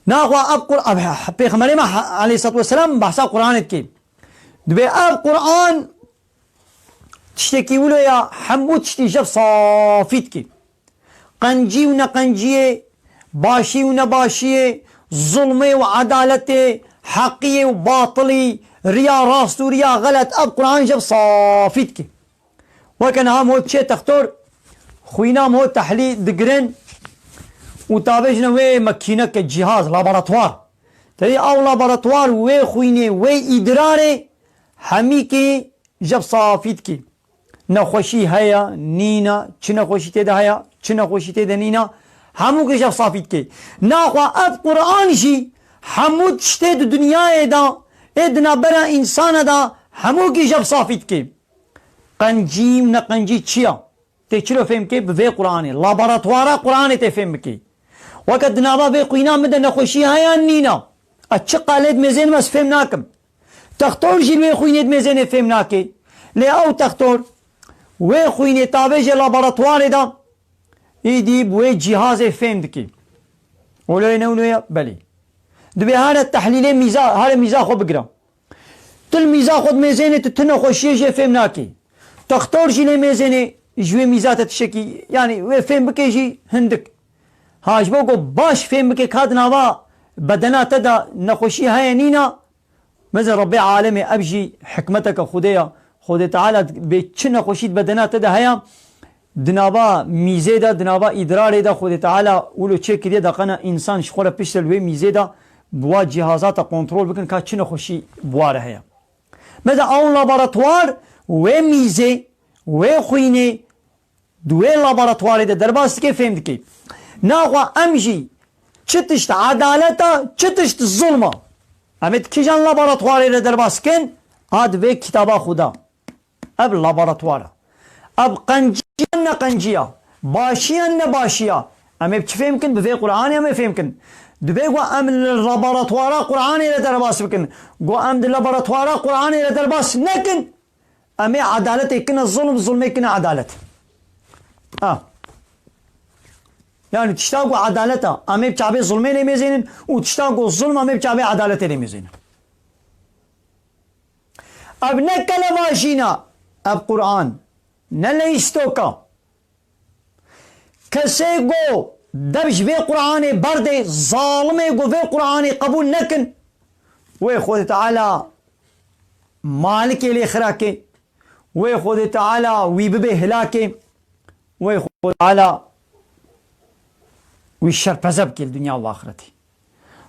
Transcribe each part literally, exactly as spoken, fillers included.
Naxwe ev Qur-, ev Pêxemberê me he-, aleyhissalatu vesselam behsa Qur'anê dike. Dibê ev Qur'an tiştekî wilo ya, hemû tiştî jev safî dike. Qencî û neqenciyê, başî û nebaşiyê, zulmê û edaletê, heqiyê û batilî, riya rast û riya xelet, ev Qur'an jev safî dike. Weke niha mo çê textor, xwîna mo tehlî digirin û tavêjine wê makîneke cîhaz, laboratuvar. Tevî ew laboratuvar wê xwînê, wê îdirarê hemîkî jev safî dikî. Nexweşî heye, nîna, çi nexweşî tê de heye, çi nexweşî tê de nîna, hemû kî jev safî dikî. Naxwe ev Qur'an jî hemû tiştê di dinyayê de, ê di navbera însana de, hemû kî jev safî dikî. Qencî û neqencî çi ya? Tê çilo fêm bikê? Bi vê Qur'anê. Laboratuwara Qur'anê tê fêm bikê. Weke di nava vê xwîna min de nexweşî heye yan nîna? Ez çi qalê dimêzênim ez fêm nakim. Textor jî li wê xwînê dimêzênê fêm nake. Lê ew textor wê xwînê tavêje laboratuwarê de, îdî bi wê cîhazê fêm dikê. Wilo yê ne wilo ye? Belê. Dibê here tehlîlê mîza, here mîza xwe bigire. Tu li mîza xwe dimêzênê, tu ti nexweşiyê jê fêm nakê. Textor jî lê mêzênê ji wê mîza te tiştekî, yanî wê fêm bikê jî hindik. Ha, ji bo ku baş fêm bikê ka di nava bedena te de nexweşî heye nîna, mezin Rebbê alemê ev jî hikmeteke Xwedê ya. Xwedê Teala bê çi nexweşî di bedena te de heye, di nava mîzê de, di nava îdrarê de Xwedê Teala wilo çêkiriye, daqena însan ji xwe re piştre li wê mîzê de bi wa cîhaza te kontrol bikin ka çi nexweşî bi wa re heye. Meze ew laboratuwar wê mîzê, wê xwînê di wê laboratuwarê de derbas dike, fêm dike. Naxwe em jî çi tişt edalet e, çi tişt zulm e. Em ê di kîjan laboratuwarê re derbas dikin? A di vê kitaba Xuda. Ev laboratuwar e. Ev qenciya ne qenciya. Başiya ne başiya. Em ê bi çi fêm kin? Bi vê Qur'anê em ê fêm kin. Dibê ku em li laboratuwara Qur'anê re derbas bikin. Ku em di laboratuwara Qur'anê re derbas nekin, em ê edaletê kine zulm, zulmê kine edalet. Ha. Yani tişta ku edalet e, em ê bi çavê zulmê lê mêzênin û tişta ku zulm, em ê bi çavê edaletê lê mêzênin. Ev ne kelevajîna, ev Qur'an, ne leyîstoka. Kesê ku dev ji vê Qur'anê berdê, zalimê ku vê Qur'anê qebûl nekin, wê Xwedê Teala malikê lê xirakê, wê Xwedê Teala wî bibê hilakê, wê Xwedê Teala wî şerpeze bikê li dinya û axretê.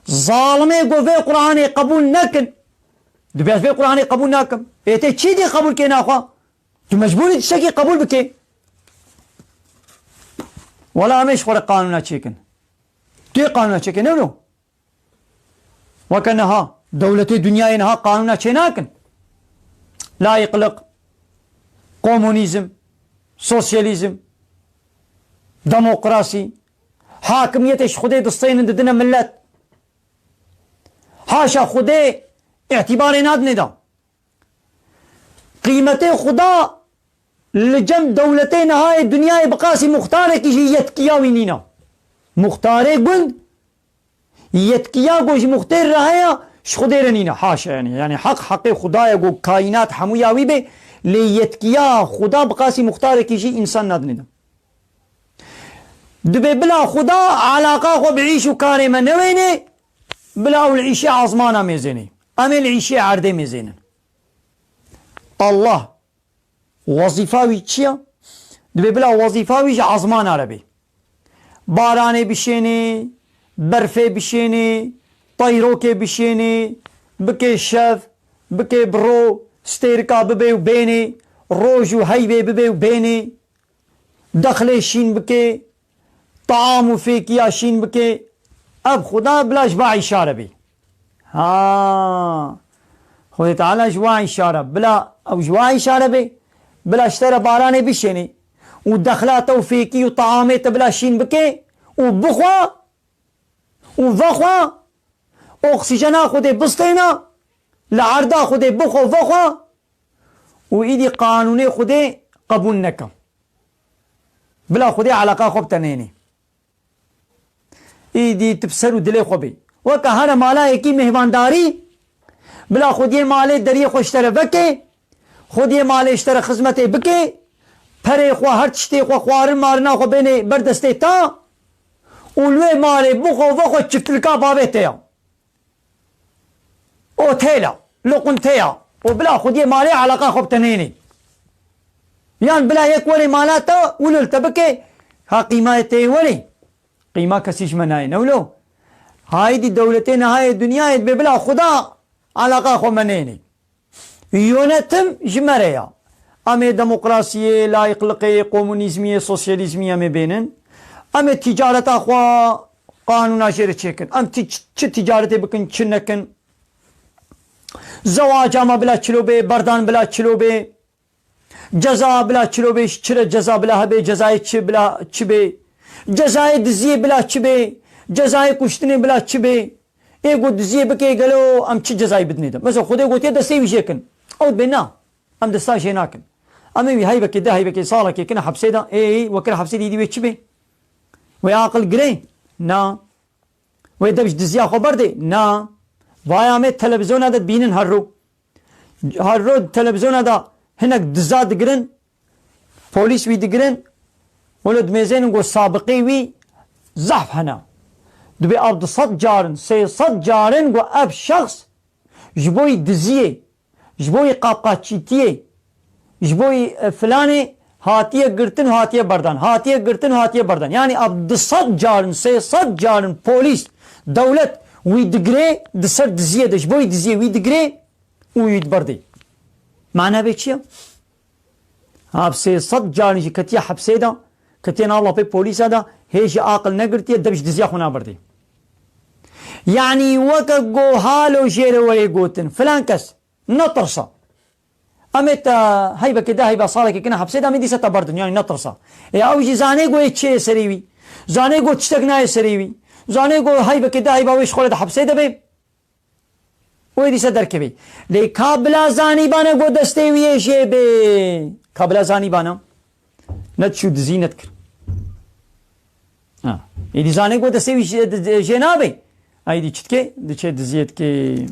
Zalimê ku vê Qur'anê qebûl nekin, dibê ez vê Qur'anê qebûl nakim. Ê tê çi dî qebûl kê naxwe? Tu mecbûr î tiştekî qebûl bikê. Wela em ê ji xwe re qanûna çêkin. Tu yê qanûna çêkê, ne wilo? Weke niha, dewletê dinyayê niha qanûna çênakin. Layîqlik, komunîzm, sosyalîzm, demokrasî, hakimiyetê ji Xwedê distênin didine millet. Haşa Xwedê îtîbarê nadinê de. Qîmetê Xuda li cem dewletê niha yê dinyayê bi qasî muxtarekî jî yetkiya wî nîne. Muxtarê gund yetkiya ku ji muxtêr re heye, ji Xwedê re nîne. Haşa, yanî, yanî heq heqê Xuda ye ku kaînat hemûya wî bê, lê yetkiya Xuda bi qasî muxtarekî jî însan nadinê de. Dibê bila Xuda alaqa xwe bi îş û karê me newênê, bila ew li îşê azmana mêzênê. Em ê li îşê erdê mêzênin. Allah wezîfa wî çi ye? Dibê bila wezîfa wî ji azmana re bê. Baranê bişênê, berfê bişênê, teyrokê bişênê, bikê şev, bikê bi ro, stêrika bibe û bênê, roj û heyvê bibe û bênê. Dexlê şîn bike, taam û fêkiya şîn bike. Ev Xuda bila ji va îşare bê. Ha. Xwedê Teala ji va îşare. Bila ew ji va îşare bê. Bila ji te re baranê bişênê. Û dexla te û fêkî û taamê te bila şîn bike û bixwe û vexwe. Oksîjena Xwedê bistêne. Li erda Xwedê bixwe vexwe. Û îdî qanûnê Xwedê qebûl neke. Bila Xwedê eleqa xwe bi te nênê. Îdî tu bi ser û dilê xwe bê. Weke here mala yekî mêhvandarî, bila xwediyê malê deriyê xwe ji te re veke, xwediyê malê ji te re xizmetê bike, perê xwe, her tiştê xwe, xwarin marina xwe bênê ber destê te û li wê malê bixwe vexwe çiftilka bavê te ya. Otela, loqunteya û bila xwediyê malê eleqa xwe bi te nênê. Yan bila yek werê mala te û li te bike, ha qîmayê te yê werê. Qîma kesî ji me nayê, ne wilo? Haydî dewletê nihayê dinyayê dibê bila xuda eleqa xwe me nênê. Yönetim ji me re ya. Em ê demokrasiyê, layîqliqê, komunîzmiyê, sosyalîzmiyê em ê bênin. Em ê ticareta xwe qanûna jê re çêkin. Em ti-, çi ticaretê bikin, çi nekin. Zewaca me bila çilo bê, berdan bila çilo bê. Ceza bila çilo bê, çi re ceza bila hebe, cezayê çi bila çi bê. Cezayê diziyê bila çi bê. Cezayê kuştinê bila çi bê. Ê ku diziyê bike gelo em çi cezayê bidinê de? Mesela Xwedê gotiye destê wî jê kin. Ew dibê na. Em desta jê nakin. Em ê wî heyvekê de heyvekê salekê kine hepsê de. Ê, we kir hepsê de îdî wê çi bê? Wê aqil girê? Na. Wê dev ji diziya xwe berdê? Na. Vaya me televizyona de dibînin her ro. Her ro televizyona de hinek diza digirin, polîs wî digirin, welo dimêzênin ku sabiqê wî zehf hene. Dibê ev du sed carin, sê sed carin ku ev şexs ji bo yî diziyê, ji bo yî qapqaçîtiyê, ji bo yî, e, filanê hatiye girtin û hatiye berdan, hatiye girtin û hatiye berdan. Yanî ev du sed carin, sê sed carin polîs, dewlet wî digirê di ser diziyê de, ji bo yî diziyê wî digirê û wî diberdê. Mana vê çi ye? Ev sê sed carin jî ketiye hepsê de, ketiye nav lapê polîsa de, hê jî aqil negirtiye, dev ji diziya xwe naberdê. Yanî weke ku halo jê re were gotin, filan kes, netirse. Em ê te heyvekê de heyva salekê kine hepsê de, em ê dîsa te berdin, yanî netirse. Ê ew jî zanê ku ê çi yê serê wî. Zanê ku tiştek nayê serê wî. Zanê ku heyvekê de heyva wê ji xwe re di hepsê de bê. Wê dîsa derkevê. Lê ka bila zanîbane ku destê wî yê jê bê. Ka bila zanîbane. Ne diçû dizî ne dikir. Ha. Êdî zanê ku destê wî jê, jê nabê. Êdî çi dikê? Diçe diziyê dikê.